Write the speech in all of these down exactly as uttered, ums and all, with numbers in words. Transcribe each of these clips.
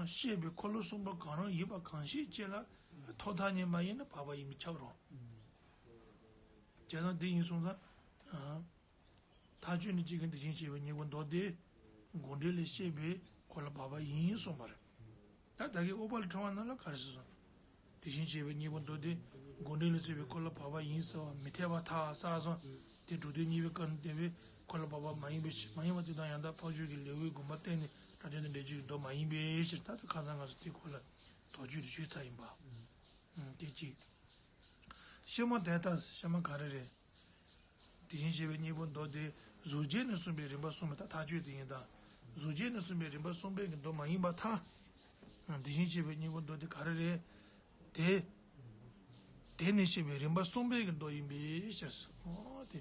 བཤད་པའི་འཁོར་ལོ་གསུམ་པོ་གང་རུང་ཡིན་པ་གང་ཤེས་ཅེས་ལ་ཐོག་མཐའ་ནས་མ་ཡིན་ན་བར་པ་ཡིན་པས་ཁྱབ་རུང་། བྱས་ཙང་དེ་ཡིན་སོང་ཙང་། ཐག་ཆོད་ནས་གཅིག་གིས་དེ་བཞིན་གཤེགས་པའི་སྙིང་པོ་མདོ་སྡེ་དགོངས་འགྲེལ་ལས་བཤད་པའི་འཁོར་ལོ་བར་པ་ཡིན་གསུངས་པ་རེད། ད་ད་གིན་ཨོ་པ་ལ་ཕྲེང་བ་ནང་ལ་ག་རེ་ཟེར་སོང་། དེ་བཞིན་གཤེགས་པའི་སྙིང་པོ་མདོ་སྡེ་དགོངས་འགྲེལ་ལས་བཤད་པའི་འཁོར་ལོ་བར་པ་ཡིན་ཟེར་བ་མི་འཐད་པར་ཐལ་ཟེར་སོང་། དེ་སྒྲུབ་དོན་གཉིས་པའི་སྐབས་ནས་བསྟན་པའི་འཁོར་ལོ་བར་པ་མ་ཡིན་པའི་ཕྱིར། མ་ཡིན་པ་དེ་དང་ཡང་དག་འཕགས་ཆོས་ཀྱི་ལེའུའི་དགོངས་པ་བསྟན་ནས་སྒྲ་དོན་དང་འགྲེལ་བྱེད་ཀྱི་མདོ་མ་ཡིན་པའི་ཕྱིར། ད་ལྟ་ཁ་སང་ང་ཚོ་དེའི་སྐོར་ལ་དོགས་གཅོད་དེ་ཞུས་ཚར་ཡིན་པ། ཨང་། དེ་གཅིག་ཕྱི་མ་དེ་ལྟ། ཕྱི་མ་ག་རེ་རེད། དེ་བཞིན་གཤེགས་པའི་སྙིང་པོ་མདོ་སྡེ་གཟུགས་ཅན་ནས་གསུངས་པའི་རིམ་པ་གསུམ་པའི་ད་ཐག་ཆོད་དེ་ཡིན་ད། གཟུགས་ཅན་ནས་གསུངས་པའི་རིམ་པ་གསུམ་པའི་གི་མདོ་མ་ཡིན་པར་ཐལ། དེ་བཞིན་གཤེགས་པའི་སྙིང་པོ་མདོ་སྡེ་ག་རེ་རེད། དེ། དེ་ནས་བཤད་པའི་རིམ་པ་གསུམ་པའི་གི་མདོ་ཡིན་པའི་ཕྱིར། ཨོ་དེ།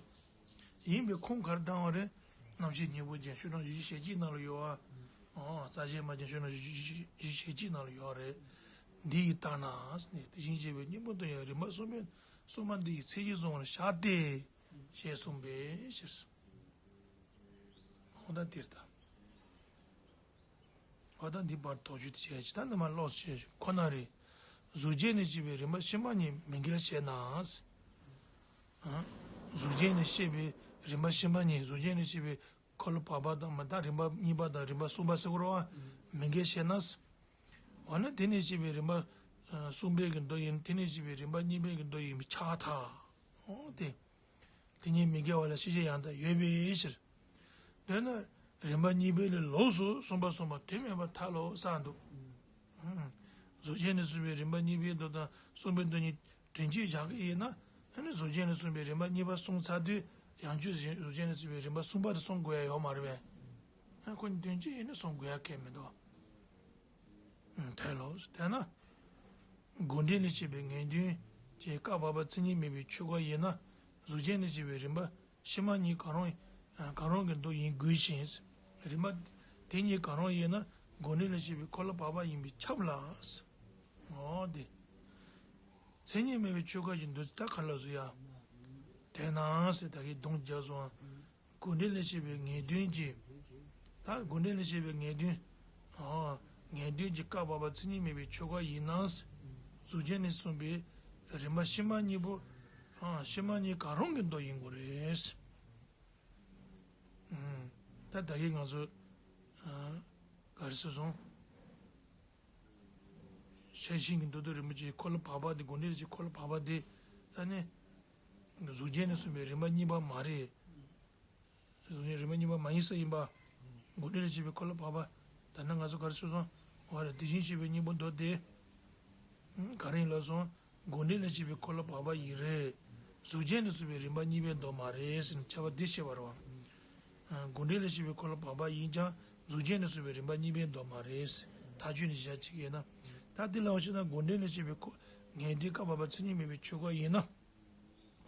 ཡིན་པའི་ཁུངས་ག་རེ་དྲངས་པ་རེད། རྣམ་བཤད་སྙིང་པོ་ཅན་ཤོག་གྲངས་བཞི་བཅུ་ཞེ་གཅིག་ནང་ལ་ཡོད་པ། ཨོ་རྩ་ཤེ་མ་ཅན་ཤོག་གྲངས་བཞི་བཅུ་ཞེ་གཅིག་ནང་ལ་ཡོད་རེད། འདི་ཡི་ལྟར་ན། དེ་བཞིན་གཤེགས་པའི་སྙིང་པོ་མདོ་ཡང་རིམ་པ་གསུམ་པའི་གསུམ་པ་འདི་ཡི་མཚན་ཉིད་གསུངས་པར་བྱ་སྟེ། ཞེས་གསུངས་པའི་ཕྱིར། འོ་ད་འདིར་ད། འོ་ད་འདི་བར་དོགས་གཅོད་དེ་བྱས་ཅི་ད་ནི་མ་ལོག་ཞེས་ཁོ་ན་རེ། གཟུགས་ཅན་ནས་བཤད་པའི་རིམ་པ་ཕྱི་མ་གཉིས་མི་འགལ་ཞེ་ན། གཟུགས་ཅན་ནས་བཤད་པའི་རིམ་པ་ཕྱི་མ་གཉིས་གཟུགས་ཅན་ནས་བཤད་པའི་འཁོར་ལོ་བར་པ་དང་མི་ད་རིམ་པ་གཉིས་པ་དང་རིམ་པ་གསུམ་པ་ཟེར་གོ་རོ་བ་མི་འགལ་ཞེ་ན། འོ་ན་དེ་ནས་བཤད་པའི་རིམ་པ་གསུམ་པའི་གི་མདོ་ཡིན་དེ་ནས་བཤད་པའི་རིམ་པ་གཉིས་པའི་གི་མདོ་ཡིན་པས་ཁྱབ་པར་ཐལ། འོ་དེ། དེ་གཉིས་མི་འགལ་བ་ལ་ཤེས་བྱེད་ཡང་དག་ཡོད་པའི་ཕྱིར། འདོད་ན་རིམ་པ་གཉིས་པའི་ལས་ལོགས་སུ་གསུངས་པ་གསུངས་པ་དོན་མེད་པར་ཐལ་ལོ་ཟེར་འདུག་གཟུགས་ཅན་ནས་གསུངས་པའི་རིམ་པ་གཉིས་པའི་མདོ་དང་གསུམ་པའི་མདོ་གཉིས་དོན་གཅིག་བཞག་གི་ཡིན་ན། ཨ་ནི་གཟུགས་ཅན་ནས་གསུངས་པའི་རིམ་པ་གཉིས་པ་གསུངས་ཚར་དུས་ཡང་བསྐྱར་གཟུགས་ཅན་ནས་གསུངས་པའི་རིམ་པ་གསུམ་པ་དེ་གསུང་དགོས་ཡ་ཡོད་མ་རེད་པས། ཨ་ཁོ་གཉིས་དོན་གཅིག་ཡིན་ན་གསུང་དགོས་ཡ་གང་ཡང་མི་འདུག་ཐལ་ལོ། དེས་ན། དགོངས་འགྲེལ་ལས་བཤད་པའི་ངེས་དོན་གྱི་སྐབས་བར་པ་མཚན་ཉིད་མེད་པའི་ཆོས་འཁོར་ཡིན་ན། གཟུགས་ཅན་ལས་བཤད་པའི་རིམ་པ་ཕྱི་མ་གཉིས་གང་རུང་། གང་རུང་གི་མདོ་ཡིན་དགོས་ཤིང་། རིམ་པ་དེ་གཉིས་གང་རུང་ཡིན་ན་དགོངས་འགྲེལ་ལས་བཤད་པའི་འཁོར་ལོ་བར་པ་ཡིན་པས་ཁྱབ་ལ། འོ་དེ། མཚན་ཉིད་མེད་པའི་ཆོས་འཁོར་གྱི་མདོ་ད་ག་ལ་བཟོ་ཡ། དེས་ན་ཟེར་ད་གིན་གདོང་བརྒྱབ་སོང་། དགོངས་འགྲེལ་ལས་བཤད་པའི་ངེས་དོན་གྱི། ད་དགོངས་འགྲེལ་ལས་བཤད་པའི་ངེས་དོན། ཨོ། ངེས་དོན་གྱི་སྐབས་བར་པ་མཚན་ཉིད་མེད་པའི་ཆོས་འཁོར་ཡིན་ན། གཟུགས་ཅན་ནས་གསུངས་པའི་རིམ་པ་ཕྱི་མ་གཉིས་པོ། ཨ་ཕྱི་མ་གཉིས་གང་རུང་གི་མདོ་ཡིན་དགོས་རེད། ཨུམ། ད་ད་གིན་ང་ཚོ། ཨ་ག་རེ་ཟེར་སོང་། ཤེར་ཕྱིན་གྱི་མདོ་སྡེ་རིན་པོ་ཆེའི་འཁོར་ལོ་བར་པ་དེ་དགོངས་འགྲེལ་གྱི་འཁོར་ལོ་བར་པ་དེ། ད་ནི། གཟུགས་ཅན་ནས་གསུངས་པའི་རིམ་པ་གཉིས་པ་མ་རེད། གཟུགས་ཅན་རིམ་པ་གཉིས་པ་མ་ཡིན་ས་ཡིན་པ། དགོངས་འགྲེལ་ལས་བཤད་པའི་འཁོར་ལོ་བར་པ། ད་ནི་ང་ཚོ་ག་རེ་ཞུས་སོང་། འོ་རེད་དེ་བཞིན་གཤེགས་པའི་སྙིང་པོ་མདོ་སྡེ། ག་རེ་ཡིན་ལབ་སོང་། དགོངས་འགྲེལ་ལས་བཤད་པའི་འཁོར་ལོ་བར་པ་ཡིན་རེད། གཟུགས་ཅན་ནས་གསུངས་པའི་རིམ་པ་གཉིས་པའི་མདོ་མ་རེད་ཟེར་ནས་ཁྱབ་པ་འདི་བཤད་པ་རེད་བ། དགོངས་འགྲེལ་ལས་བཤད་པའི་འཁོར་ལོ་བར་པ་ཡིན་ཀྱང་གཟུགས་ཅན་ནས་གསུངས་པའི་རིམ་པ་གཉིས་པའི་མདོ་མ་རེད། ཐག་ཆོད་ནས་བཞག་ཅིག་ཡིན་ན། ད་འདི་ལ་འོ་ཞེ་ན་དགོངས་འགྲེལ་ལས་བཤད་པའི་འཁོར་ངེས་དོན་སྐབས་བར་པ་མཚན་ཉིད་མེད་པའི་ཆོས་འཁོར་ཡིན་ན།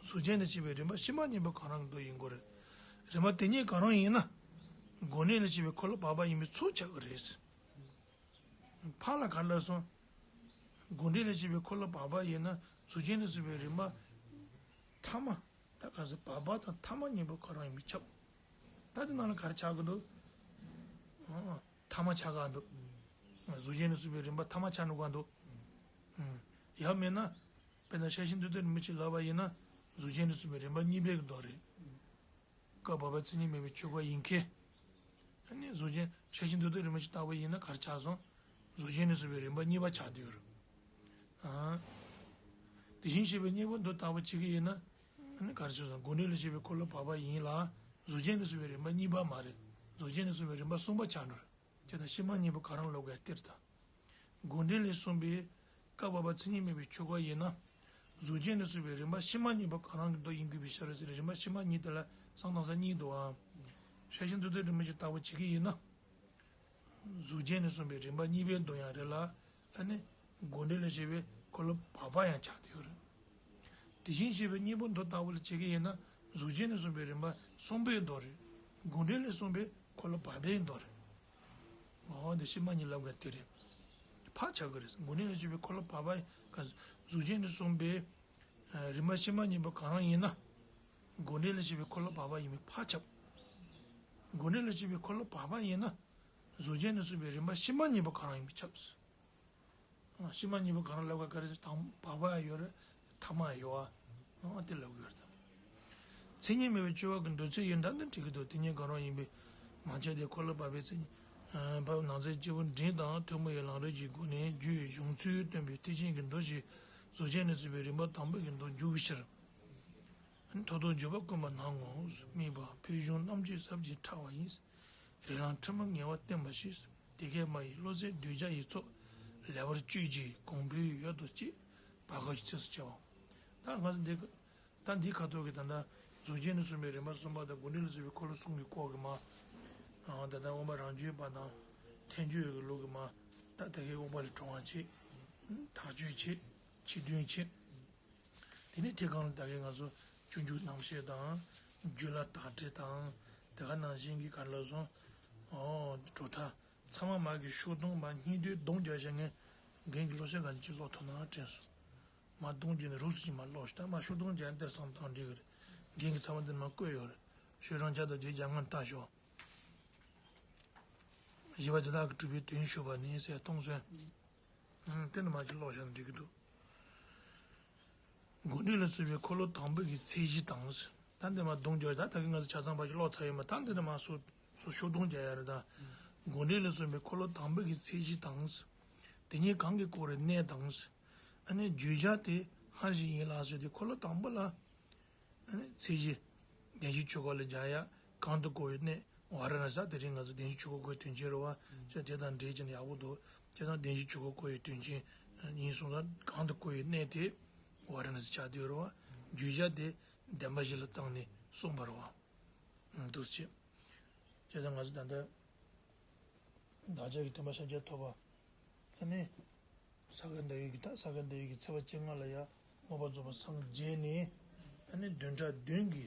གཟུགས་ཅན་ལས་བཤད་པའི་རིམ་པ་ཕྱི་མ་གཉིས་པོ་གང་རུང་གི་མདོ་ཡིན་དགོས་རེད། རིམ་པ་དེ་གཉིས་གང་རུང་ཡིན་ན། དགོངས་འགྲེལ་ལས་བཤད་པའི་འཁོར་ལོ་བར་པ་ཡིན་པའི་ཚུལ་ཆགས་ཀྱི་རེད། ཕར་ལ་ག་རེ་ལབ་སོང་། དགོངས་འགྲེལ་ལས་བཤད་པའི་འཁོར་ལོ་བར་པ་ཡིན་ན་གཟུགས་ཅན་ལས་བཤད་པའི་རིམ་པ། ཐ་མ། ད་ག་ཟེ་བར་པ་དང་ཐ་མ་གཉིས་པོ་གང་རུང་ཡིན་པས་ཁྱབ། ད་དེ་ནང་ལ་ག་རེ་ཆགས་ཀྱི་འདུག་ཨང་། ཐ་མ་ཆགས་ཀྱི་འདུག་གཟུགས་ཅན་ལས་བཤད་པའི་རིམ་པ་ཐ་མ་ཆགས་འགྲོ་གི་འདུག་ཨང་། ཡང་མིན་ན། དཔེར་ན་ཤེར་ཕྱིན་མདོ་སྡེ་རིན་པོ་ཆེས་ལབ་པ་ཡིན་ན། གཟུགས་ཅན་ལས་བཤད་པའི་རིམ་པ་གཉིས་པའི་གི་མདོ་རེད། སྐབས་བར་པ་མཚན་ཉིད་མེད་པའི་ཆོས་འཁོར་ཡིན་མཁན། ཨ་ནི་གཟུགས་ཅན་ཤེར་ཕྱིན་མདོ་སྡེ་རིན་པོ་ཆེ་ལྟ་བུ་ཡིན་ན་ག་རེ་ཆགས་སོང་། གཟུགས་ཅན་ལས་བཤད་པའི་རིམ་པ་གཉིས་པ་ཆགས་བསྡད་ཡོད་རེད། ཨང་། དེ་བཞིན་གཤེགས་པའི་སྙིང་པོ་མདོ་ལྟ་བུ་བྱེད་ཀྱི་ཡིན་ན། ཨ་ནི་ག་རེ་ཆགས་སོང་། དགོངས་འགྲེལ་ལས་བཤད་པའི་འཁོར་ལོ་བར་པ་ཡིན་ལ། གཟུགས་ཅན་ལས་བཤད་པའི་རིམ་པ་གཉིས་པ་མ་རེད། གཟུགས་ཅན་ལས་བཤད་པའི་རིམ་པ་གསུམ་པ་ཆགས་འགྲོ་རེད། དེ་དང་ཕྱི་མ་གཉིས་པོ་གང་རུང་ལབ་དགོས་ཡ་དེ་རེད་ད། དགོངས་འགྲེལ་ལས་གསུངས་པའི་སྐབས་བར་པ་མཚན་ཉིད་མེད་པའི་ཆོས་འཁོར་ཡིན་ན། གཟུགས་ཅན་ལས་གསུངས་པའི་རིམ་པ་ཕྱི་མ་གཉིས་པོ་གང་རུང་གི་མདོ་ཡིན་དགོས་པའི་ཕྱིར་ཟེར་རིམ་པ་ཕྱི་མ་གཉིས་དེ་ལ་གསང་སྟོང་གསལ་གཉིས་འདུག་ཨང་། ཤེར་ཕྱིན་མདོ་སྡེ་རིན་པོ་ཆེ་ལྟ་བུ་བྱེད་ཀྱི་ཡིན་ན། གཟུགས་ཅན་ལས་གསུངས་པའི་རིམ་པ་གཉིས་པའི་མདོ་ཡང་རེད་ལ། ཨ་ནི། དགོངས་འགྲེལ་ལས་བཤད་པའི་འཁོར་ལོ་བར་པ་ཡང་ཆགས་བསྡད་ཡོད་རེད། དེ་བཞིན་གཤེགས་པའི་སྙིང་པོ་མདོ་ལྟ་བུ་ལ་བྱེད་ཀྱི་ཡིན་ན་གཟུགས་ཅན་ལས་གསུངས་པའི་རིམ་པ་གསུམ་པའི་མདོ་རེད། དགོངས་འགྲེལ་ལས་གསུངས་པའི་འཁོར་ལོ་བར་པའི་མདོ་རེད། འོ་འདི་ཕྱི་མ་གཉིས་ལབ་དགོས་དེ་རེད། ཕར་ཆགས་ཀྱི་རེད། དགོངས་འགྲེལ་ལས་བཤད་པའི་འཁོར་ལོ་བར་པ་ག་གཟུགས་ཅན་ལས་གསུངས་པའི་རིམ་པ་ཕྱི་མ་གཉིས་པོ་གང་རུང་ཡིན་ན། དགོངས་འགྲེལ་ལས་བཤད་པའི་འཁོར་ལོ་བར་པ་ཡིན་པས་ཕར་ཁྱབ། དགོངས་འགྲེལ་ལས་བཤད་པའི་འཁོར་ལོ་བར་པ་ཡིན་ན། གཟུགས་ཅན་ནས་གསུངས་པའི་རིམ་པ་ཕྱི་མ་གཉིས་པོ་ག་རང་ཡིན་པས་ཁྱབ། ཕྱི་མ་གཉིས་པོ་ག་རང་ལབ་ག་ག་རེ་དང་བག་པ་ཡང་ཡོད་རེད། ཐ་མ་ཡང་ཡོད་ཨ། དེ་ལབ་དགོས་རེད། མཚན་ཉིད་མེད་པའི་སྤྱོད་པ་གི་མདོ་ཚིག་ཡིན་ད་འདི་འགྲིག་གི་འདུག་དེ་གཉིས་ག་རང་ཡིན་པས་མ་ཁྱབ་སྟེ། འཁོར་ལོ་བག་པའི་མཚན་ཉིད་བག་ནང་ཚན་སྐྱེས་བུ་འབྲིང་དང་ཐུན་མོང་བའི་ལམ་རིམ་གྱི་སྒོ་ནས་རྒྱུའི་གཞུང་ཚུལ་སྟོན་པའི་ཐེག་ཆེན་གྱི་མདོ་ཞིག་གཟུགས་ཅན་ནས་གསུངས་པའི་རིམ་པ་དང་པོ་གི་མདོ་འཇུག་པའི་ཕྱིར། ཐོག་ཐོག་འཇུག་པ་བཀོད་པ་ནང་ངོ་། དམིགས་པ་ཕུལ་བྱུང་རྣམ་བཅད་ཟབ་ཅིང་ཕྲ་བ་ཡིན། རིགས་ལམ་ཕྲ་མོ་ངེས་པ་བསྟན་པ་ཞིག་དེ་སྐད་སྨྲ་བའི་བློ་ཟད་གདུལ་བྱ་ཡི་ཚོགས། ལེགས་པར་སྤྱོད་ཅིང་གོང་འཕེལ་ཡུན་དུ་སྐྱེད། བར་སྐབས་ཀྱི་ཚིགས་སུ་བཅད་པ། ད་ང་ཚོ་འདི་ད་འདི་ཁ་ཐོག་གི་ད་ལྟ་གཟུགས་ཅན་ནས་གསུངས་པའི་རིམ་པ་གསུམ་པ་དང་། དགོངས་འགྲེལ་ལ་གསུངས་པའི་འཁོར་ལོ་གསུམ་གྱི་སྐོར་གྱི་མ། ད་ལྟ་དབུ་མ་རང་རྒྱུད་པ་དང་ཐལ་འགྱུར་གྱི་ལུགས་ཀྱི་མ། ད་དེ་གའི་དབུ་མ་ལས་དྲངས་པ་བྱེད། ཐག་གཅོད་བྱེད། ཕྱིར་འདོན་བྱེད། དེ་ནས་དེ་སྒང་ལ་ད་གིན་ང་ཚོ་སྤྱོད་འཇུག་རྣམ་བཤད་དང་། རྒྱུད་ལ་དག་ཁྲིད་དང་། དེ་ག་ནང་བཞིན་གྱི་ག་རེ་ལབ་སོང་། ཨོ། གྲུབ་མཐའ། ཚང་མ་མ་གི་ཤོག་སྡོམ་མ་སྙིང་བསྡུས་སྡོམ་རྒྱག་བྱ་ངས་རྒན་གྱི་སློབ་ཚན་ག་ཅིག་ཀློག་ཐུབ་ན་དྲན་སོང་། མ་སྡོམ་རྒྱག་ནས་རུག་སུ་ཅིག་མ་ཀློག་ཤོག་ད་མ་ཤོག་སྡོམ་རྒྱག་ནས་དེར་བསམ་བཏང་འགྲིག་གི་རེད། རྒན་གྱི་ཚང་མ་འདིར་མ་བཀོད་ཡོད་རེད། ཤོག་གྲངས་བརྒྱ་དང་བརྒྱད་བརྒྱ་ལྔ་ལྟ་ཤོག་བཞི་པ་དེ་དག་གི་གྲུབ་པའི་དོན་ཞུས་པ་ནི་ཟེར་གཏོང་སོང་། ཨང་། དེ་ནི་མ་གི་ཀློག་བཞག་ན་འགྲིག་གི་འདུག་དགོངས་འགྲེལ་ལ་གསུངས་པའི་འཁོར་ལོ་དང་པོ་གི་ཚད་གཞི་དང་། ད་འདི་མ་སྡོམ་རྒྱག་ད་ད་གིན་ང་ཚོ་ཆ་ཚང་པ་ཞིག་ཀློག་ཚར་ཡོད་མ། ད་འདི་ནི་མ་སོ་སོ་ཤོག་སྡོམ་རྒྱག་ཡ་རེད་ད། དགོངས་འགྲེལ་ལ་གསུངས་པའི་འཁོར་ལོ་དང་པོ་གི་ཚད་གཞི་དང་། དེ་ཉིད་གང་གིས་བསྐོར་བའི་གནས་དང་། ཨ་ནི་བརྗོད་བྱ་དེ་སྔར་བཞིན་ཡིན་ལགས་ཟེར་ཏེ། འཁོར་ལོ་དང་པོ་ལ། ཨ་ནི་ཚད་གཞི་བདེན་བཞིའི་ཆོས་འཁོར་ལ་སྦྱར་ཡ། གང་དུ་བསྐོར་བའི་གནས། ཝཱ་ར་ཎ་སི། དེ་རིང་ང་ཚོ་བདེན་བཞིའི་ཆོས་འཁོར་བསྐོར་བའི་དོན་ཆེན་རེད་བ། ཅེས་དེ་དང་འབྲེལ་བྱས་ནས་ཡག་པོ་འདུག་བྱས་ཙང་བདེན་བཞིའི་ཆོས་འཁོར་བསྐོར་བའི་དོན་ཆེན་ཡིན་སོང་ཙང་། གང་དུ་བསྐོར་བའི་གནས་དེ་ཝཱ་ར་ཎ་སི་ཆགས་བསྡད་ཡོད་རེད་བ། བརྗོད་བྱ་དེ་བདེན་པ་བཞི་ལ་བརྩམས་ནས་གསུངས་པ་རེད་བ། འདུག་སེ་བྱས། བྱས་ཙང་ང་ཚོ་ད་ལྟ་བདག་ཅག་གི་སྟོན་པ་ཤཱཀྱ་ཐུབ་པ། ཨ་ནི། ས་ག་ཟླ་བའི་གི་ད་ས་ག་ཟླ་བའི་གི་ཚེས་པ་བཅོ་ལྔ་ལ་ཡ་མངོན་པར་རྫོགས་པར་སངས་རྒྱས་ནས། ཨ་ནི་བདུན་ཕྲག་བདུན་གྱི་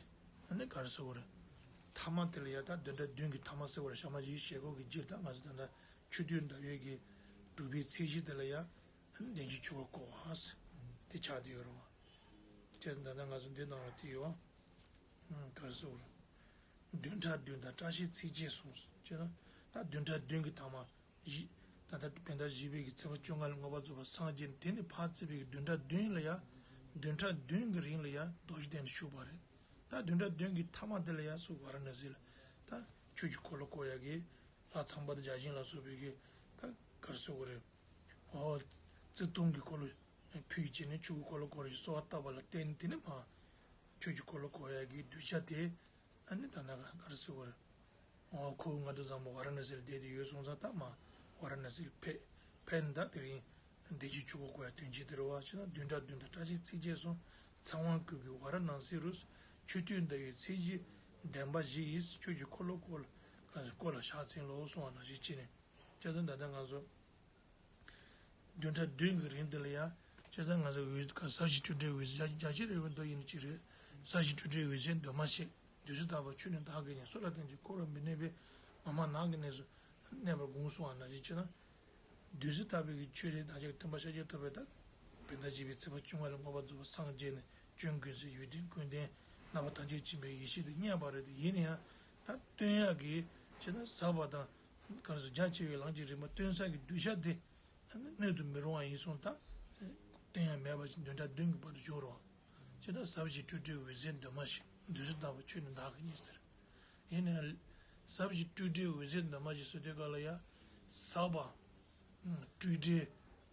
ཨ་ནི་ག་རེ་ཟེར་དགོས་རེད། ཐ་མ་དེ་ལ་ཡ། ད་བདུན་ཕྲག་བདུན་གྱི་ཐ་མ་ཟེར་དགོས་རེད། ཞག་མ་བཞིའི་བཞེས་སྒོ་གི་རྗེས་ད་ང་ཚོ་ད་ལྟ་མཆོད་བསྟོད་ཟླ་བའི་གི་དྲུག་པའི་ཚེས་བཞི་དེ་ལ་ཡ། ཨ་ནི་བདེན་བཞིའི་ཆོས་འཁོར་བསྐོར་བ་དེ་ཆགས་བསྡད་ཡོད་རེད་བ། བྱས་ཙང་ད་ལྟ་ང་ཚོ་འདི་ནང་ལ་དེ་ཡོད་བ། ཨ། ག་རེ་ཟེར་དགོས་རེད། བདུན་ཕྲག་བདུན་དང་བཀྲ་ཤིས་ཚེས་བརྒྱད་གསུངས་སོ། ཅེ་ན། ད་བདུན་ཕྲག་བདུན་གྱི་ཐ་མ་བཞི། ད་ལྟ་བོད་ཟླ་བཞི་པའི་གི་ཚེས་པ་བཅོ་ལྔ་ལ་མངོན་པར་རྫོགས་པར་སངས་རྒྱས་ནས། དེ་ནས་ཕར་ཚེས་པའི་གི་བདུན་ཕྲག་བདུན་ལ་ཡ། བདུན་ཕྲག་བདུན་གྱི་རིང་ལ་ཡ་རྡོ་རྗེ་གདན་ལ་བཞུགས་པ་རེད། ད་བདུན་ཕྲག་བདུན་གྱི་ཐ་མ་དེ་ལ་ཡ་སུ་ཝཱ་ར་ཎ་སི་ལ་ད་ཆོས་ཀྱི་འཁོར་ལོ་བསྐོར་ཡ་གི་ལྷ་ཚངས་པ་དང་བརྒྱ་བྱིན་ལ་སོགས་པའི་གི་ད་ག་རེ་ཟེར་དགོས་རེད། ཨོ། རྩིབས་སྟོང་གི་འཁོར་ལོ་ཕུལ་བྱས་ནས་ཆོས་ཀྱི་འཁོར་ལོ་བསྐོར་ཞིང་གསོལ་བ་བཏབ་པ་ལ་བརྟེན་ནས། དེ་ནས་མ་ཆོས་ཀྱི་འཁོར་ལོ་བསྐོར་ཡ་གི་གདུལ་བྱ་དེ། ཨ་ནི་ད་ནང་ག་རེ་ཟེར་དགོས་རེད། ཨོ། ཁོ་བོ་ང་དང་བཟང་པོ་ཝཱ་ར་ཎ་སི་ལ་བསྡད་དེ་ཡོད་སོང་ཙང་། ད་མ་ཝཱ་ར་ཎ་སི་ལ་ཕེབས། ཕེབས་ནས་ད་དེ་རིང་བདེན་བཞིའི་ཆོས་འཁོར་བསྐོར་ཡ་དོན་ཆེན་དེ་རེད་བ། བྱས་ན་བདུན་ཕྲག་བདུན་དང་བཀྲ་ཤིས་ཚེས་བརྒྱད་སོང་། ཚངས་དབང་ཀུན་གྱི་ཝཱ་ར་ཎ་སི་རུ། མཆོད་བསྟོད་ཟླ་བའི་ཚེས་བཞི་བདེན་པ་བཞི་ཡིས། ཆོས་ཀྱི་འཁོར་ལོ་བསྐོར་ལ་བསྐོར་ལ་ཕྱག་འཚལ་ལོ་གསུངས་པ་ནང་བཞིན་བྱས་ནས། བྱས་ཙང་ད་ལྟ་ང་ཚོ་བདུན་ཕྲག་བདུན་གྱི་རིང་འདི་ལ་ཡ། བྱས་ཙང་ང་ཚོ་འོད་ག་ཟབ་ཞི་སྤྲོས་བྲལ་འོད་གསལ། རྒྱ་རྒྱ་ཆེར་རེ་བའི་མདོ་ཡིན་ནི་ཅི་རེད། ཟབ་ཞི་སྤྲོས་བྲལ་འོད་གསལ་འདུས་མ་བྱས། བདུད་རྩི་ལྟ་བུ་ཆོས་ནི་བདག་གིས་ཉིད། སྲོག་ལ་བརྟེན་ཅིང་འཁོར་བར་མི་གནས་པའི། མ་མ་ནག་གི་གནས་སུ་གནས་པར་དགོངས་གསུངས་པ་ནང་བཞིན་བྱས་ན། བདུད་རྩི་ལྟ་བུའི་གི་ཆོས་དེ་བདག་ཅག་སྟོན་པ་ཤཱཀྱ་ཐུབ་པས་ད་བོད་ཟླ་བཞི་པའི་ཚེས་པ་བཅོ་ལྔ་ལ་མངོན་པར་རྫོགས་པར་སངས་རྒྱས་ནས། སྐྱོན་ཀུན་ཟད་ཡོན་ཏན་ཀུན་ལྡན་རྣམ་པ་ཐམས་ཅད་མཁྱེན་པའི་ཡེ་ཤེས་དེ་བརྙེས་པ་རེད་དེ། ཡིན་ན་ཡང་ད་སྟོན་ཡག་གི་བྱས་ན་ཟབ་པ་དང་ག་རེ་ཟེར། རྒྱ་ཆེ་བའི་ལམ་གྱི་རིམ་པ་སྟོན་ས་གི་གདུལ་བྱ་དེ་སྣོད་དུ་མི་རུང་བ་ཡིན་སོང་། ད་སྟོན་ཡག་མེད་པ་ཞིག་བདུན་ཕྲག་བདུན་གྱི་བར་དུ་འཇོག་རོགས། བྱས་ན་ཟབ་ཞི་སྤྲོས་བྲལ་འོད་གསལ་འདུས་མ་བྱས། བདུད་རྩི་ལྟ་བུ་ཆོས་ནི་བདག་གིས་ཉིད་ཟེར། ཡིན་ནའང་ཟབ་ཞི་སྤྲོས་བྲལ་འོད་གསལ་འདུས་མ་བྱས་ཟེར་དུས་སྐབས་ལ་ཡ། ཟབ་པ། སྤྲོས་བྲལ་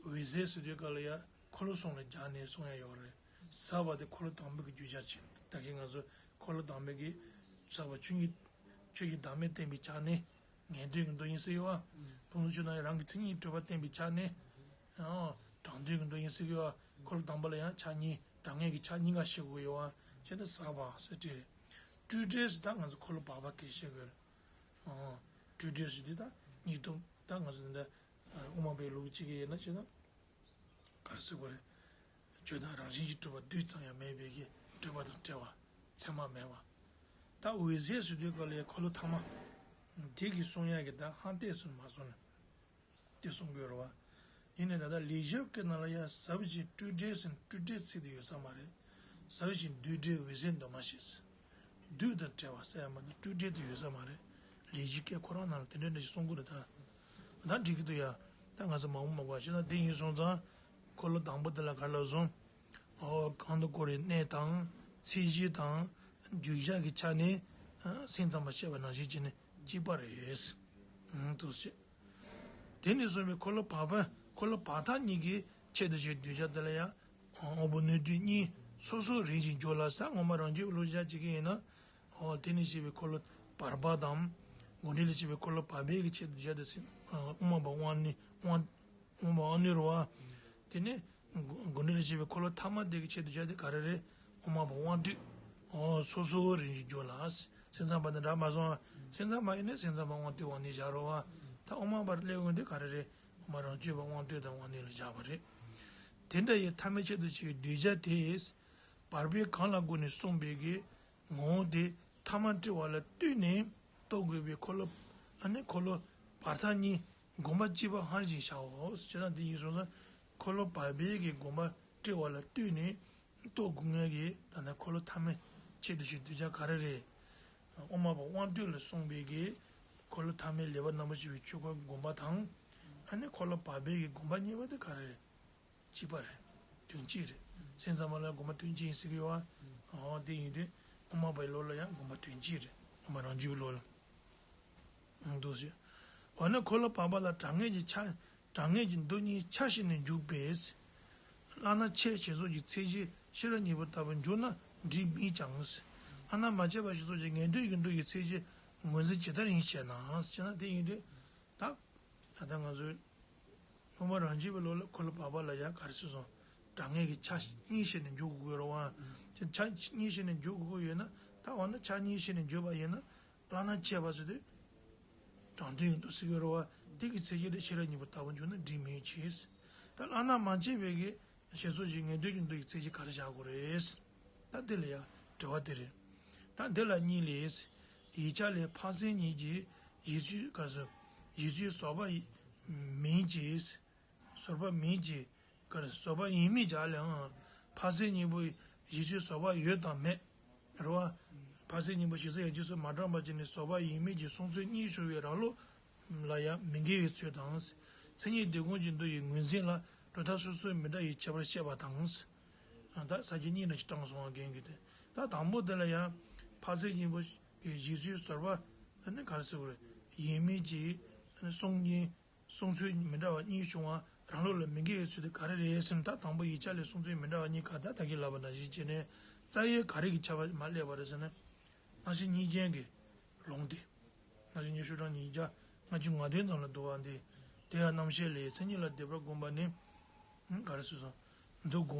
འོད་གསལ་ཟེར་དུས་སྐབས་ལ་ཡ། འཁོར་ལོ་གསུམ་ལ་སྦྱར་ནས་གསུང་ཡ་ཡོད་རེད། ཟབ་པ་དེ་འཁོར་ལོ་དང་པོ་གི་བརྗོད་བྱ་བྱས། ད་གིན་ང་ཚོ་འཁོར་ལོ་དང་པོ་གི་ཟབ་པ་ཆོས་ཉིད། ཆོས་ཀྱི་བདག་མེད་བསྟན་པའི་ཆ་ནས་ངེས་དོན་གྱི་མདོ་ཡིན་ཟེར་གྱི་ཡོད་པ། ཕུང་དུ་ཆུ་ནང་རང་གི་མཚན་ཉིད་གྲུབ་པ་བསྟན་པའི་ཆ་ནས། ཨོ། དྲང་དོན་གྱི་མདོ་ཡིན་ཟེར་གྱི་ཡོད་པ། འཁོར་ལོ་དང་པོ་ལ་ཡང་ཆ་གཉིས། དྲང་ངེས་ཀྱི་ཆ་གཉིས་ཀ་བཤད་དགོས་ཡོད་པ། བྱས་ན་ཟབ་པ་ཟེར་བྲིས་རེད། སྤྲོས་བྲལ་ཟེར་ད་ང་ཚོ་འཁོར་ལོ་བག་པ་སྐད་བཤད་དགོས་རེད། ཨོ། སྤྲོས་བྲལ་ཟེར་དུས་ད་སྙིགས་དུས་ད་ང་ཚོ་འདི་འདྲ་དབུ་མ་པའི་ལུགས་གཅིག་གི་ཡིན་ན་བྱས་ན། ག་རེ་ཟེར་དགོས་རེད། བརྗོད་དང་རང་བཞིན་གྱིས་གྲུབ་པ་རྡུལ་ཙམ་ཡང་མེད་པའི་གི་སྤྲོས་པ་དང་བྲལ་བ། མཚན་མ་མེད་པ། ད་འོད་གསལ་ཟེར་དུས་སྐབས་ལ་ཡ་འཁོར་ལོ་ཐ་མ། འདི་གི་གསུང་ཡ་གི་ད་ཧང་ཏེ་སུ་མ་སོང་ན། དེ་གསུང་དགོས་རེད་བ། ཡིན་ནའི་ད་ལྟ་ལེགས་བཤད་ཀྱི་ནང་ལ་ཡ་ཟབ་ཞི་སྤྲོས་བྲལ་ཟེར་སྤྲོས་བྲལ་ཚིག་དེ་ཡོད་ས་མ་རེད། ཟབ་ཞི་རྡུལ་བྲལ་འོད་གསལ་འདུས་མ་བྱས། རྡུལ་དང་བྲལ་བ་ཟེར་ཡ་མ་གཏོགས་སྤྲོས་བྲལ་དེ་ཡོད་ས་མ་རེད། ལེགས་བཤད་སྐད་ཁོ་རང་ནང་ལ་དེ་འདྲ་འདྲ་ཞིག་གསུང་གི་འདུག་ད། ད་འགྲིག་གི་འདུག་ཡ། ད་ང་ཚོ་མ་འོངས་མ་དགོས་ཤེ་ན་དེ་ཡིན་སོང་ཙང་། འཁོར་ལོ་དང་པོ་དེ་ལ་ག་ལ་བཟུང་། ཨོ་གང་དུ་བསྐོར་བའི་གནས་དང་ཚད་གཞི་དང་རྒྱུ་ཆ་གི་ཆ་ནས་སེམས་ཙམ་པ་བཤད་པ་ནང་བཞིན་བྱས་ནས་གཅིག་པ་རེད། འདུག་ཟེར། དེ་ནས་བཟུང་བའི་འཁོར་ལོ་བར་པ་འཁོར་ལོ་བར་མཐའ་གཉིས་ཀྱི་ཆེད་དུ་བྱས་གདུལ་བྱ་དེ་ལ་ཡང་དབང་པོ་སྣོད་བདུན་གཉིས་སོ་སོར་རིང་ཞིང་འཇུག་ལ་ཟེར། སྔོན་མ་རང་རྒྱུད་བློ་སྦྱར་བྱེད་ཀྱི་ཡིན་ན། ཨོ་དེ་ནས་བྱས་པའི་འཁོར་ལོ་བར་པ་དང་། དགོངས་འགྲེལ་ལས་བྱས་པའི་འཁོར་ལོ་བར་པའི་གི་ཆེད་དུ་བྱས་ཏེ་ཟེར། དབུ་མ་པ་དབང་ནི་དབང་དབང་པོ་དབང་སྣོད་རེད་བ། དེ་ནས་དགོངས་འགྲེལ་ལས་བྱས་པའི་འཁོར་ལོ་ཐ་མ་དེ་གི་ཆེད་དུ་བྱས་ཏེ་ག་རེ་རེད། དབུ་མ་པ་དབང་སྡུད། ཨོ་སོ་སོར་རིང་ཞིང་འཇུག་ལ། སེམས་ཙམ་པ་དང་འདྲ་མ་སོང་བ། སེམས་ཙམ་པ་ཡིན་ན་སེམས་ཙམ་པ་དབང་སྡུད་དབང་སྣོད་བཞག་རོགས་བ། ད་དབུ་མ་པར་སླེབས་འོང་དུས་ག་རེ་རེད། དབུ་མ་རང་རྒྱུད་པ་དབང་སྡུད་དང་དབང་སྣོད་ལ་བཞག་པ་རེད། དེ་འདྲ་ཡི་ཐ་མའི་ཆེད་དུ་བྱས་གདུལ་བྱ་དེས་བར་པའི་གང་ལ་དགོངས་ནས་གསུངས་པའི་གི་ངོ་བོ་དེ་ཐ་མ་བཀྲི་བ་ལ་ལྟོས་ནས་རྟོགས་དགོས་པའི་འཁོར་ལོ། ཨ་ནི་འཁོར་ལོ་བར་མཐའ་གཉིས་དགོངས་པ་གཅིག་པ་སྔར་བཞིན་བྱའོ། བྱས་ཙང་འདི་ཡིན་སོང་ཙང་འཁོར་ལོ་བར་པའི་གི་དགོངས་པ་བཀྲི་བ་ལ་ལྟོས་ནས་རྟོགས་དགོས་ངེས་ཀྱི། ད་ནི་འཁོར་ལོ་ཐ་མའི་ཆེད་དུ་བྱས་གདུལ་བྱ་ག་རེ་རེད། དབུ་མ་པ་དབང་སྡུད་ལ་གསུངས་པའི་གི་འཁོར་ལོ་ཐ་མའི་ལེགས་པར་རྣམ་པར་ཕྱེ་བའི་ཆོས་འཁོར་དགོངས་པ་དང་། ཨ་ནི་འཁོར་ལོ་བར་པའི་གི་དགོངས་པ་གཉིས་པ་དེ་ག་རེ་རེད། གཅིག་པ་རེད། དོན་གཅིག་རེད། སེམས་ཙམ་པ་ལ་དགོངས་པ་དོན་གཅིག་ཡིན་ཟེར་གི་ཡོད་བ། འོ་དེ་ཡིན་དུས་དབུ་མ་པའི་བློ་ལ་ཡང་དགོངས་པ་དོན་གཅིག་རེད། དབུ་མ་རང་རྒྱུད་བློ་ལ། འདུག་ཟེར། འོ་ན་འཁོར་ལོ་བར་པ་ལ་གྲངས་ངེས་ཀྱི་ཆ། གྲངས་ངེས་ཀྱི་མདོ་གཉིས་ཆ་བཞག་ནས་འཇུག་པས། བླ་ན་ཆེ་ཞེས་སོགས་ཀྱི་ཚད་གཞི་ཤེས་རབ་སྙིང་པོ་ལྟ་བུ་འཇུག་ན་འགྲིག་མིན་ཀྱང་། བླ་ན་མ་ཆེ་བ་ཞེས་སོགས་ཀྱི་ངེས་དོན་གྱི་མདོ་ཡི་ཚད་གཞི་ངོས་འཛིན་ཇི་ལྟར་ཡིན་ཞེ་ན། ཞེ་ན་དེ་ཡིན་དུས། ད་ད་ལྟ་ང་ཚོའི་སློབ་མ་རང་རྒྱུད་པའི་བློ་ལ་འཁོར་ལོ་བར་པ་ལ་ཡང་ག་རེ་ཟེར་སོང་། གྲངས་ངེས་ཀྱི་ཆ་གཉིས་བྱས་ནས་འཇུག་དགོས་ཀྱི་ཡོད་རེད་བ། ཆ་གཉིས་བྱས་ནས་འཇུག་དགོས་ཀྱི་ཡོད་ན། ད་འོ་ན་ཆ་གཉིས་བྱས་ནས་འཇུག་པ་ཡིན་ན། བླ་ན་ཆེ་བ་ཟེར་དུས། དྲང་དོན་ཡིན་འདུག་ཟེར་གྱི་ཡོད་རེད་བ། དེ་གི་ཚད་གཞི་དེ་ཤེས་རབ་སྙིང་པོ་ལྟ་བུ་འཇུག་ན་འགྲིག་མིན་ཅིས། ད་བླ་ན་མ་ཆེ་བའི་གི་ཞེས་སོགས་ཀྱི་ངེས་དོན་གྱི་མདོ་ཡི་ཚད་གཞི་ག་རེ་བཞག་དགོས་རེད། ད་འདི་ལ་ཡང་དྲི་བ་དེ་རེད། ད་འདི་ལ་གཉིས་ལས། ཡིག་ཆ་ལས་འཕགས་སེང་གཉིས་ཀྱི་གཞི་ཚུལ་ག་རེ་ཟེར། གཞི་ཚུལ་ཟོར་པ་མིན་གྱི། ཟོར་པ་མིན་གྱི། ག་རེ་ཟོར་པ་ཡིན་མིན་གྱི་ཨ་ལས་ཨང་། འཕགས་སེང་སྙིང་པོའི་གཞི་ཚུལ་ཟོར་པ་ཡོད་དམ་མེད། རེད་བ། འཕགས་སེང་སྙིང་པོ་གཞི་རྩ་ཡང་ཅིག་སོགས་མ་དྲངས་པ་ཅིག་ནི་ཟོར་པ་ཡིན་མིན་གྱི་གསུང་ཚུལ་གཉིས་ཞུ་བའི་རང་ལུགས་ལ་ཡང་མི་འགལ་བའི་ཚུལ་དང་། མཚན་ཉིད་སྡེ་གོང་གི་མདོ་ཡི་ངོས་འཛིན་ལ་གྲུབ་མཐའ་སོ་སོའི་མི་འདྲ་བའི་ཁྱད་པར་བཤད་པ་དང་། ད་ས་བཅད་གཉིས་ལ་ཅིག་དྲངས་སོང་བ་རྒན་གྱིས་དེ། ད་དང་པོ་དེ་ལ་ཡང་འཕགས་སེང་སྙིང་པོ་གི་གཞི་ཚུལ་ཟོར་པ་ནི་ག་རེ་ཟེར་དགོས་རེད། ཡིན་མིན་གྱི་གསུང་གཉིས། གསུང་ཚུལ་མི་འདྲ་བ་གཉིས་བྱུང་བ་རང་ལུགས་ལ་མི་འགལ་བའི་ཚུལ་དེ་ག་རེ་རེད་ཟེར་ན། ད་དང་པོ་ཡིག་ཆ་ལས་གསུང་ཚུལ་མི་འདྲ་བ་གཉིས་ག་ད་ད་གིན་ལབ་པ་ནང་བཞིན་བྱས་ནས་རྩ་བའི་ག་རེ་གི་ཁྱད་པར་མ་སླེབས་པ་རེད་ཟེར་ན། སྔ་ཕྱི་གཉིས་ཅན་གྱི་ལུང་དེ། སྔ་ཕྱི་ཉི་ཤུ་གྲངས་ཉིས་བརྒྱ་ལྔ་བཅུ་ང་བདུན་ནང་ལ་འདུ་བ་འདི། དེ་ཡང་རྣམ་བཤད་ལས་མཚན་ཉིད་ལ་སྡེབ་པར་བསྒོམ་པ་ནི། ག་རེ་ཟེར་སོང་། འདུ་བསྒོམ།